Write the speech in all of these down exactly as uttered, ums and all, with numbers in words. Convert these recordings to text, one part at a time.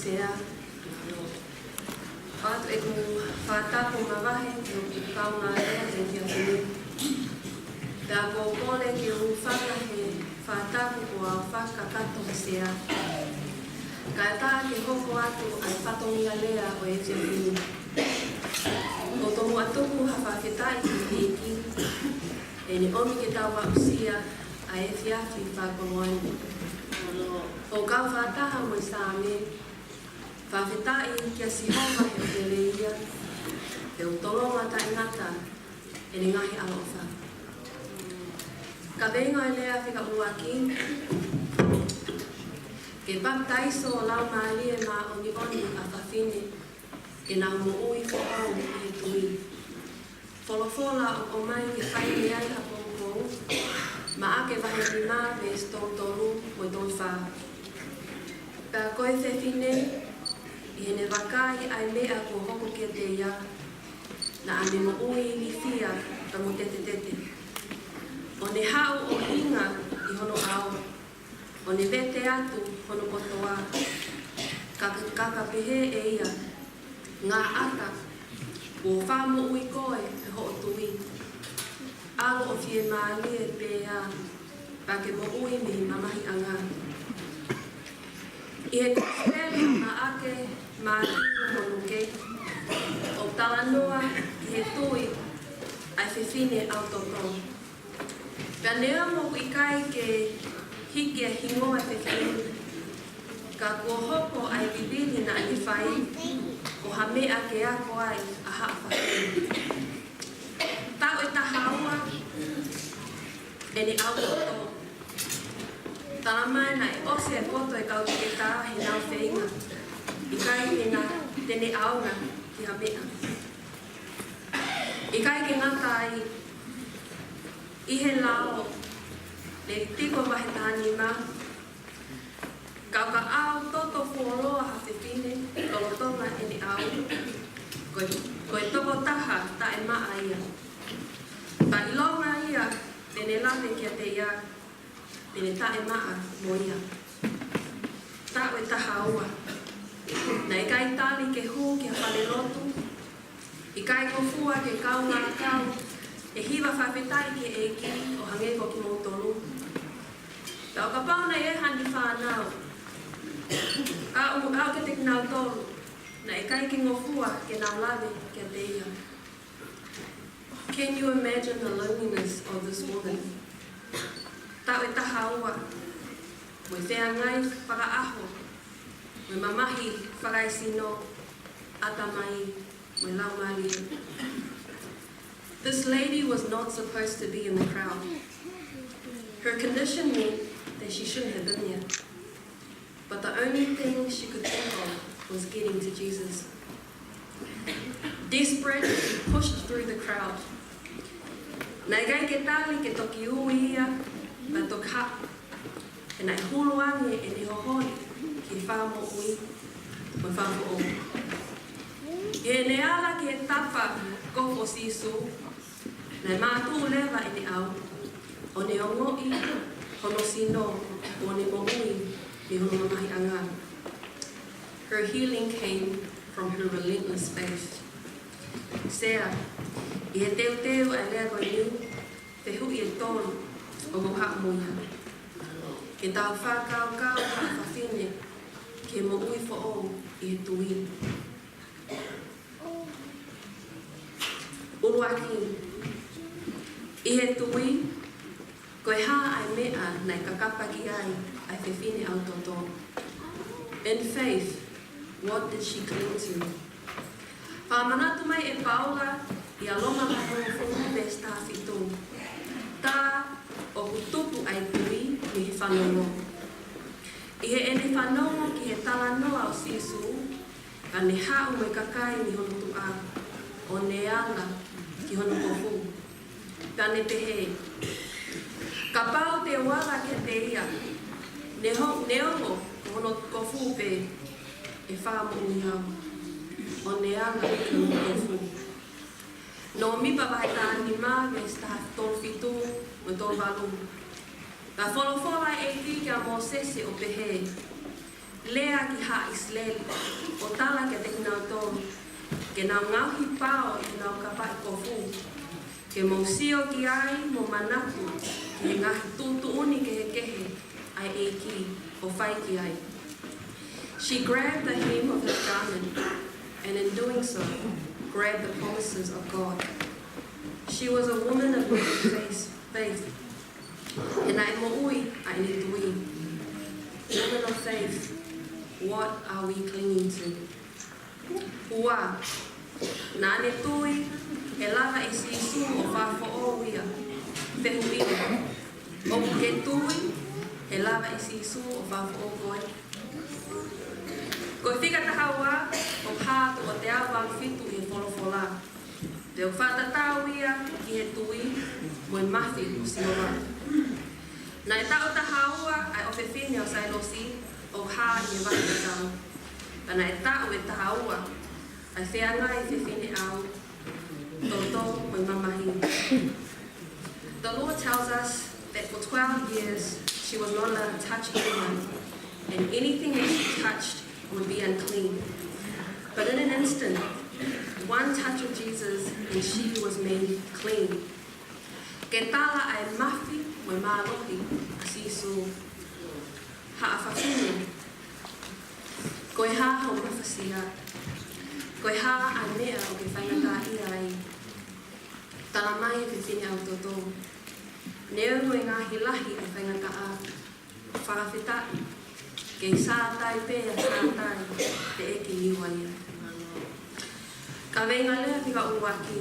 Sea, ʻoatu ʻeku fakatapu mavahe ki hoku kaungāmeʻa he efiafi ni. Pea ʻoku ou kole ke u hūfanga he fakatapu kuo aofaki kakato he sea, kae ʻatā ke hoko atu ʻa e fatongia lea ʻo e efiafi ni. ʻOku ou tomuʻa tuku ha fakafetaʻi ki he ʻEiki heʻene ʻomi ke tau aʻusia ʻa e efiafi fakakoloa ni. ʻOku ou kau fakataha mo e Saame: Fakafetaʻi kia Sihova he ʻoku lelei ia, he ʻoku tolonga taʻengata ʻene ngaahi ʻaloʻofa. Kaveinga ʻo e lea fika ʻuluaki: Ke papitaiso Laumālie Māʻoniʻoni ʻa fafine ke nau moʻui foʻou ʻi he tui. Folofola ʻoku ʻomai ke fai mei ai ha poupou, Maʻake vahe nima veesi tolu tolu mo e tolu fā. Pea ko e fefine, ʻi heʻene vakai ʻa e meʻa kuo hoko kiate ia, naʻa ne moʻui ilifia pea mo tetetete. ʻO ne haʻu ʻo hinga ʻi hono ʻao, ʻo ne vete atu hono kotoa. Ka, ka, ka pehē ʻe ia: Ngaahi ʻata, kuo fakamoʻui koe ʻe hoʻo tui. ʻAlu ʻo fiemālie pē ā, pea ke moʻui mei he mamahiʻanga. ʻI he Kosipeli ʻa Maʻake, Mātiu mo Luke, ʻoku talanoa ki he tui ʻa e fefine ʻau toto. Pea neongo ʻoku ʻikai ke hiki e hingoa e fefine ni, ka kuo hoko ʻa e vivili naʻa ne fai ko ha meʻa ke ako ai ʻa haʻa fafine. Taʻu ʻe taha ua ʻene ʻau toto. Talamai naʻe ʻosi e poto e kau toketā heʻenau feinga, ʻikai te na, te ne ʻaonga ki ha meʻa. ʻIkai ke ngata ai, ʻi he lao Levitiko vahe taha nima, ka ʻoka ʻau toto fuoloa ha fefine lolotonga ʻene ʻau, ko e, ko e tokotaha taʻemaʻa ia. Pea ʻilonga ia te ne lave kiate ia, te ne taʻemaʻa mo ia. Taʻu ʻe taha ua. Naʻe ʻikai tali ke hū ki ha falelotu, ʻikai ngofua ke kaungā kau he hiva fakafetaʻi ki he ʻEiki ʻo hangē ko kimoutolu. Pea ʻo kapau naʻe ʻi ai haʻane fānau, ʻa ʻo, ʻa ʻo kiate kinautolu, naʻe ʻikai ke ngofua ke nau lave kiate ia. Can you imagine the loneliness of this woman? Taʻu ʻe taha ua, mo e feangai fakaʻaho, mo e mamahi fakaesino, ʻatamai, mo e laumālie. This lady was not supposed to be in the crowd. Her condition meant that she shouldn't have been there. But the only thing she could think of was getting to Jesus. Desperate, she pushed through the crowd. Naʻe ʻikai ke tali ke toki ui ia, naʻe toki haʻu. He naʻe hulu ange ʻene hoholi ki he Fakamoʻui mo e Fakafoʻou. ʻI heʻene ala ki he tafa kofu ʻo Sīsū, naʻe mātuʻu leva ʻene ʻau, ʻo ne ongoʻi hono sino, ʻo ne moʻui mei hono mamahiʻanga. Her healing came from her relentless faith. Sea, ʻi he teuteu ʻa e lea ko eni, fehuʻi ʻe tolu ʻoku ou haʻu mo ia. Ke tau fakakaukau ha fefine ke moʻui foʻou ʻi he tui. ʻUluaki, ʻi he tui, ko e hā ʻa e meʻa naʻe kakapa ki ai ʻa e fefine ʻau toto? In faith, what did she cling to? Fakamanatu mai ʻe Paula ʻia Loma vahe hongofulu veesi taha fitu: Tā ʻoku tupu ʻa e tui mei he fanongo. ʻI heʻene fanongo ki he talanoa ʻo Sīsū, ka ne haʻu mo e kakai mei hono tuʻa, ʻo ne ala ki hono kofu. Ka ne pehē, kapau te u ala kiate ia, neho-, neongo ko hono kofu pē, ʻe fakamoʻui au. ʻO ne ala ki hono kofu. Nōmipa vahe taha nima veesi taha tolu fitu mo e tolu valu. Naʻe folofola e ʻEiki kia Mōsese ʻo pehē, Lea ki haʻa ʻIsileli, ʻo tala kiate kinautolu, ke nau ngaohi pao ʻi heʻenau kapaʻikofu, ke mou sio ki ai mo manatu ki he ngaahi tuʻutuʻuni kehekehe ʻa e ʻEiki ʻo fai ki ai. She grabbed the hem of his garment, and in doing so, grabbed the promises of God. She was a woman of great faith, faith. He naʻe moʻui ʻa ʻene tui. Woman of faith, what are we clinging to? Ua, naʻa ne tui ʻe lava ʻe Sīsū ʻo fakafoʻou ia. Fehuʻi, ʻoku ke tui ʻe lava ʻe Sīsū ʻo fakafoʻou koe? Ko e fika taha ua ʻoku hā tuʻo teau valu fitu ʻi he Folofola. Pea ʻoku fakatatau ia ki he tui mo e mafi ʻo Sihova. Naʻe taʻu taha ua ʻa e ʻofefine ʻo Sailosi ʻoku hā ʻi he vahe tatau. Pea naʻe taʻu ʻe taha ua ʻa e feangai fefine ʻau, toto mo e mamahi. The law tells us that for twelve years she was not allowed to touch anyone, and anything that she touched would be unclean. But in an instant, one touch of Jesus and she was made clean. Ke tala ʻa e mafi mo e mālohi ʻa Sīsū. Haʻa fafine, ko e hā hoʻo mafasia? Ko e hā ʻa e meʻa ʻoku ke faingataʻaʻia ai? Tala mai e fefine ʻau toto, neongo e ngaahi lahi ʻa e faingataʻa, fakafetaʻi, kei sātai pē ʻa sātai, teʻeki liua ia. Kaveinga lea fika ʻuluaki,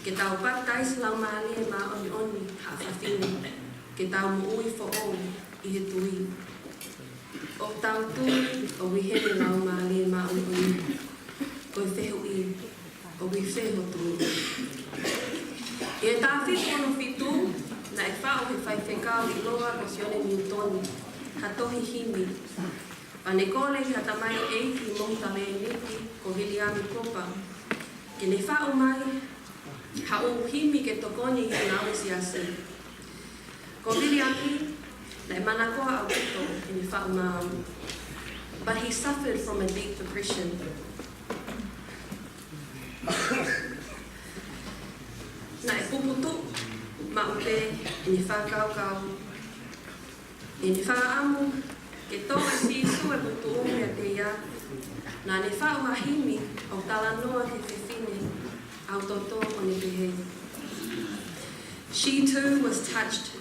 ke tau papitaiso Laumālie Māʻoniʻoni haʻa fafine, ke tau moʻui foʻou ʻi he tui. ʻOku tau tui ʻoku ʻi heni e Laumālie Māʻoniʻoni? Ko e fehuʻi, ʻoku ʻi fē hoʻo tui? ʻI he taha fitu ono fitu, naʻe faʻu ʻe he faifekau ʻiloa ko Sione Niutoni ha tohi himi. Pea ne kole ki ha tamaioʻeiki mohu taleniti ko Viliami Kopa ke ne faʻu mai ha ʻū himi ke tokoni ki he ngāue siasi. Ko Viliami, naʻe manakoa ʻaupito ʻene faʻu maau. But he suffered from a deep depression. Naʻe puputuʻu maʻu pē ʻene fakakaukau, ʻene fakaʻamu ke tō ʻe Sīsū e puputuʻu meiate ia. Naʻa ne faʻu ha himi ʻo talanoa ki he fefine ʻau toto ʻo ne pehē, "She too was touched.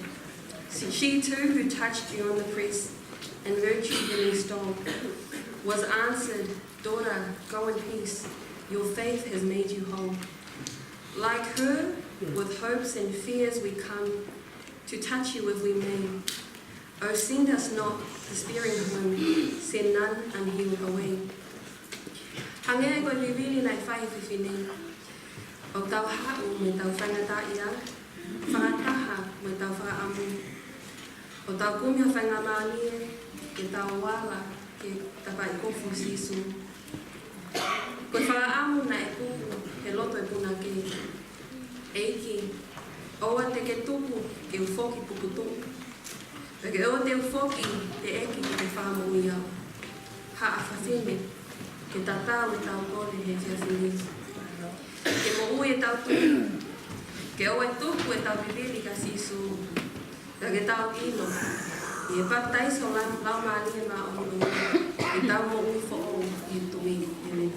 She, she too who touched you on the press and virtue being restored, was answered, 'Daughter, go in peace. Your faith has made you whole.' Like her, with hopes and fears we come to touch you if we may. Oh, send us not despairing home, send none unhealed away." Hangē ko e vivili naʻe fai ʻe he fefine, ʻoku tau haʻu mo ʻetau faingataʻaʻia, fakataha mo ʻetau fakaʻamu, ʻo tau kumi ha faingamālie ke tau ala ki he tapaʻikofu ʻo Sīsū. Ko e fakaʻamu naʻe kupu he loto ʻo e punake, "ʻEiki, ʻoua te ke tuku ke u foki puputuʻu, pea ke ʻoua te u foki teʻeki ke ke fakamoʻui au." Haʻa fafine, ke tatau ʻetau kole he efiafi ni. Ke moʻui ʻetau tui, ke ʻoua ʻe tuku ʻetau vivili kia Sīsū, pea ke tau ʻilo ʻi he papitaiso Lau-, Laumālie Māʻoniʻoni, ke tau moʻui foʻou ʻi he tui. ʻĒmeni.